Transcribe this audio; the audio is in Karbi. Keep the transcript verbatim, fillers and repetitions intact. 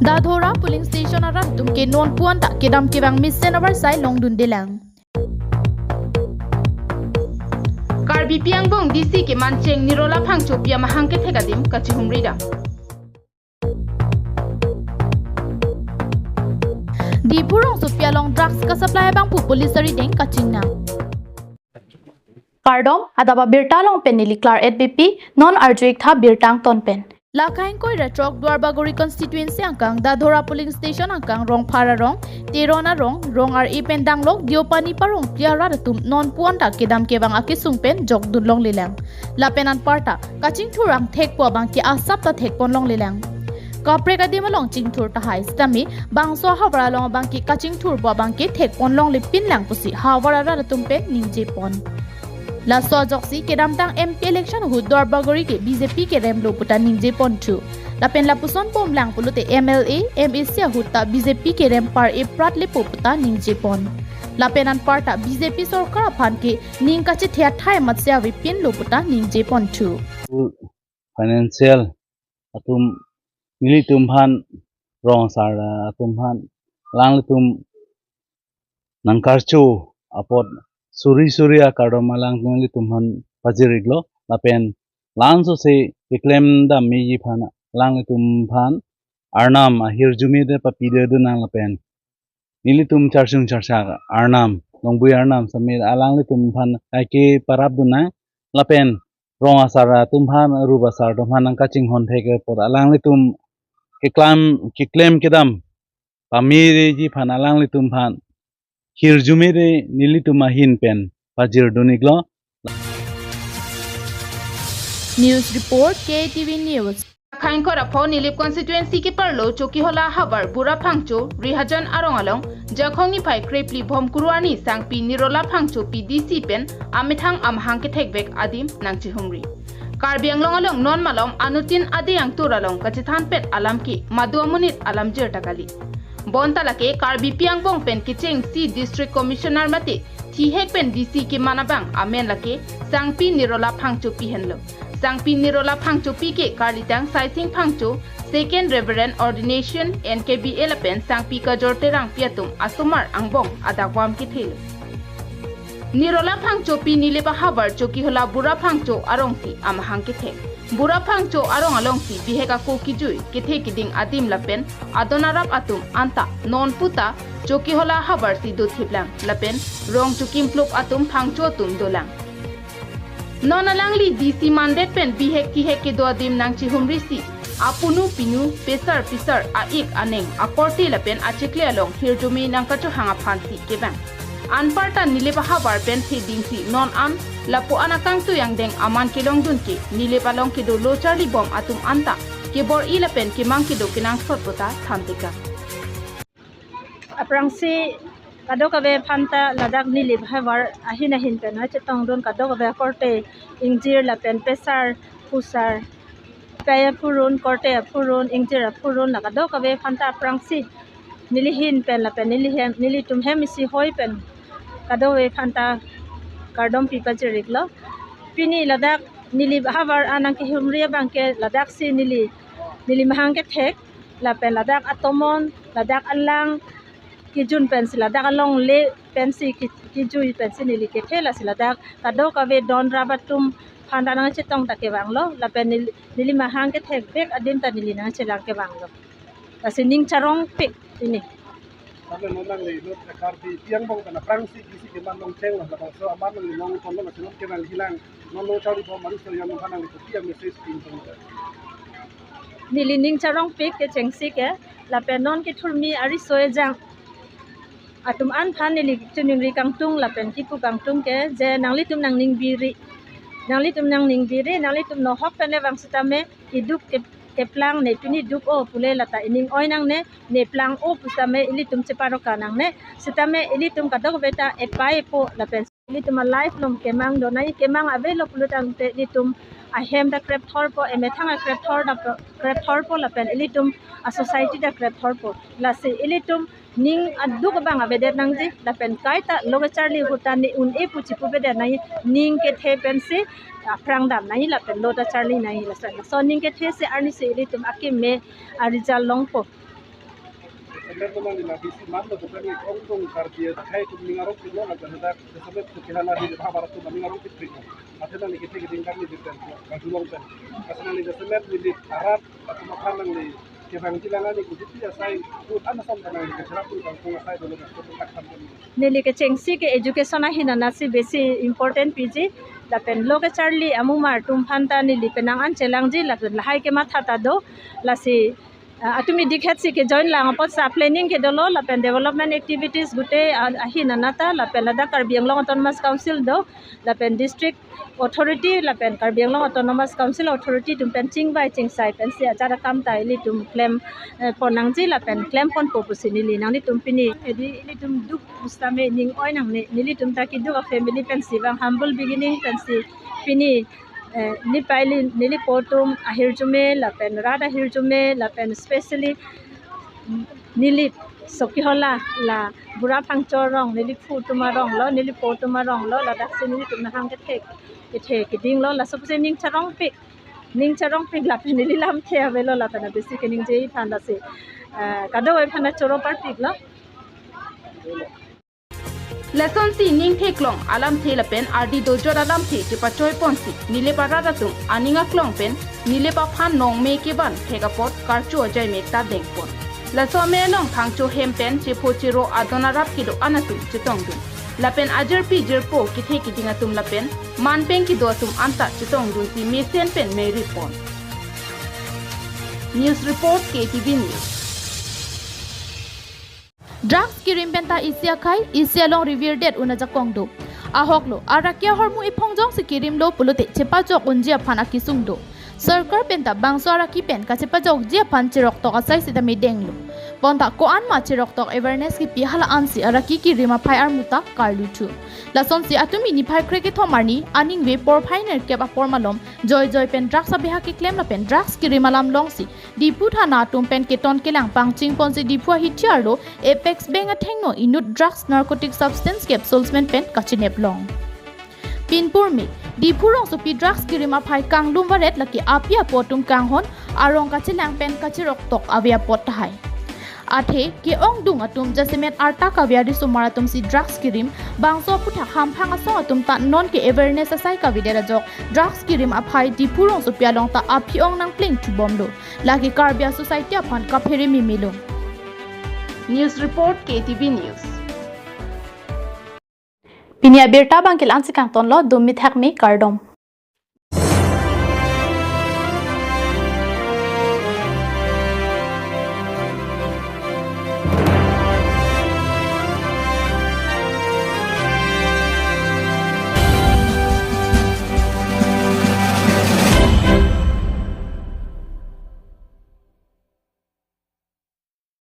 Dadhora polling station arat atum ke non puan ta kedam kevang mesen avarsai longdundelang. Karbipi angbong D C kemancheng Nirola Phangchopi amahang kethek adim kachihumridam. Diphu rongsopi along drugs kasupply abang pu police arideng kachingnang. Kardom, adap abirta along pen neli Klar et B P, non arju-ik tha birta angton pen. Laka ingkoi ra throk Duarbagori constituency angkang Dadhora polling station angkang Rongphar arong, Teron arong, Rong ar-e pen danglok Deopani parong pi arat atum non puan ta kedam kevang akesung pen jokdun longlelang. Lapen anparta kachingthur angthek pu abang ke asap ta thekpon longlelang. Kaprek adim along chingthur tahai sitame bangso ahavar along abang ke kachingthur pu abang ke thekpon longle pinlang pusi havar arat atum pen ningjepon. Laso ajoksi kedamtang M P election ahut Duarbagori ke B J P keremlo puta ningjeponthu. Lapen lapuson bomlang pulote M L A, M A C ahut ta B J P kerem par-e pratle po puta ningjepon. Lapen anparta B J P sorkar aphan ke ning kachethia thai matsi avepinlo puta ningjeponthu. Financial atum nelitum aphan rong asar atum aphan alanglitum nangkarcho apot suri suri akardom alanglitum aphan pajir-iklo lapen lansose keklem dam meji aphan alanglitum aphan arnam ahirjume de papidedun nang lapen nelitum charsung charsak arnam, longbui arnam sitame alanglitum aphan kaike parapdun nang lapen rong asar atum aphan, rup asar atum aphan nangkachinghon thek apot alanglitum keklem keklem kedam pamereji aphan alanglitum aphan hirjume de nelitum ahin pen pajirdun-iklo. News report, K T V News. Khaingkor apho Nilip constituency keparlo Chokihola havar Bura Phangcho Rihajan arong along Jakhong niphai krepli Bhomkuru arni sangpi Nirola Phangchopi D C pen amethang amahang kethekvek adim nangchihumri. Karbi Anglong along non malom anuttin ade angtur along kachethanpet alam ke madu amonit alam jirta kali. Bonta lake Karbipi angbong pen kechengsi District Commissioner mate thihek pen D C keman abang amen lake sangpi Nirola Phangchopi henlo. Sangpi Nirola Phangchopi ke karlitang Saising Phangcho, Second Reverend Ordination, N K B A lapen sangpi Kajor Terangpi atum asomar angbong adakvam kethelo. Nirola Phangchopi Nilip ahavar Chokihola Bura Phangcho arongsi amahang kethek. Bura Phangcho arong alongsi bihek ako kejui kethe keding adim lapen adon arap atum anta non puta Chokihola havarsi dothiplang lapen rong chokimpluk atum Phangcho atum dolang. Non alangli D C mandet pen bihek thihek kedo adim nangchihumrisi apunu pinu pesar pisar a-ik aneng akorte lapen achikle along hirjume nangkachohang aphansi kevang. Anparta Nilip ahavar pen thedingsi non an lapu-an akangtui angdeng aman kelongdun ke Nilip along kedo lo charlibom atum anta kebor-i lapen kemang kedo kenangsot puta thantekang. Aphrangsi kadokave aphanta ladak Nilip havar ahin ahin pen nangchetongdun kadokave akorte ingjir lapen pesar pusar, pei aphurun, korte aphurun, ingjir aphurun, la kadokave aphanta aphrangsi neli ahin pen lapen neli hem, nelitum hem isi hoi pen kadokave aphanta kardom pi pajir-iklo. Pini ladak Nilip havar anang kehumri abang ke ladaksi neli, neli mahang kethek lapen ladak atomon, ladak alang kejun pensi, ladak alongle pensi ke-, kejui pensi neli kethe, lasi ladak kadokave don rap atum aphanta nangchetong ta kevanglo lapen neli, neli mahang kethekvek adim ta neli nangchelang kevanglo. Lasi ning charongpik pini. Tame non nangli lo Karbipi angbong pen aphrangsi D C keman nangchenglo, labangso aman nangli nangtonlo, lasi non ke nangli hilang non lo charlibom ariso yang aphan nangli kopi a-message pintong. Neli ning charongpik kechengsi ke lapen non kethurmi ariso ejang atum an aphan neli chiningri kangtung lapen kipu kangtung ke je nanglitum nangning biri, nanglitum nangning biri, nanglitum nohok pen le vang sitame keduk ke, keplang ne pini duk-o pule lata ining oi nangne, ne plang-o pusitame ilitum cheparoka nangne, sitame ilitum kadokave ta epai epo lapen ilitum a-life along kemang do nangji, kemang avelo pulo tangte ilitum ahem ta krepthorpo, emethang akrepthor ta krepthorpo lapen ilitum a-society ta krepthorpo. Lasi ilitum ning aduk abang avedet nangji lapen kaita lo kacharli ahut ta ne un-e pu chipuvedet nangji, ning kethe pensi aphrang dam nangji lapen lo ta charli nangji, lason lason ning kethe si arnisi ilitum akeme a-result longpo. Kan teman di nang isi man lo bukan ni ongdung Karbi akhei atum ning arongpiklo, lapen dak kesemet kekihan lagi di bahabar atum ning arongpik. Athe nangli kethe keding kan ni di pen, kan tulong pen. Kasi nangli kesemet ni di arat atum aphan nangli kevang jilang ani kujiti asai, kut an asam kan nangli keserap tu kangkung asai dolo kan tu tak kan. Neli kechengsi ke education ahin anatsi besi important piji, lapen lo kecharli amumar atum aphan ta neli penang an chelangji, lapen lahai kematha ta do, lasi, ah, atumi dikhet si ke join lang apot sa planning ke dolo, lapen development activities gute, ah, ahin anat ta, lapen ladak Karbi Anglong Autonomous Council do, lapen district authority, lapen Karbi Anglong Autonomous Council authority atum pen chingvai chingsai pensi ajat akam ta ilitum klem, eh, pon nangji lapen klem ponpo pusi neli nanglitum pini. Edi ilitum duk pusitame ning oi nangne, nelitum ta keduk a family pensi vang humble beginning pensi pini, eh, nepai ili neli po atum ahirjume lapen rat ahirjume lapen specially neli Chokihola la Bura Phangcho arong, neli phu atum arong lo, neli po atum arong lo, ladak si nelitum nahang kethe kethe keding lo, laso pusi ning charongpik, ning charongpik lapen neli lamthe avelo lapen abisi keningje aphan lasi, eh, kadokave aphan ta choro parpik lo. Lasonsi ning theklong alamthe lapen ardi dojot alamthe chepachoi ponsi Nilip arat atum aning aklong pen Nilip aphan nongme kevan thek apot karcho ajai me ta dengpon. Laso ame along Phangcho hem pen chepho chero adon arap kedo an atum chetongdun. Lapen ajirpi jirpo kethe keding atum lapen manpeng kedo atum anta chetongdunsi mesen pen meri pon. News report, K T V News. Drugs kirim penta isi akhei, isi along revirdet un ajakong do. Ahok lo, araki ahormu iphong jongsi kirim lo pulote chepajok unji aphan akesung do. Sorkar penta bangso araki pen kachepajokji aphan cheroktok asai sitame denglo. Bonta ko-an ma cheroktok awareness kipi hala ansi araki kirim aphai armu ta karlu thu. Lasonsi atumi niphai krekethom arni aningve porphai nerkep apor malom joijoi pen drugs abeha keklem lapen drugs kirim alam longsi Diphu thana atum pen keton kelang pangching ponsi Diphu ahithi arlo Apex Bank athengno inut drugs narcotic substance capsules men pen kachinep long. Pinpur me, Diphu rongsopi drugs kirim aphai kanglum varet lake api apo atum kanghon arong kachelang pen kacheroktok ave apot tahai. Athe ke-ongdung atum jasemet arta kave arisomar atumsi drugs kirim, bangso aphuthak hamphang asong atum ta non ke awareness asai kavedet ajok drugs kirim aphai Diphu rongsopi along ta aphi ong nangpleng thubomlo. Lake Karbi a-society aphan kaphere mimilo. News report, K T V News. Pini abirta abang ke la-ansi kangtonlo, dum mithak me kardom.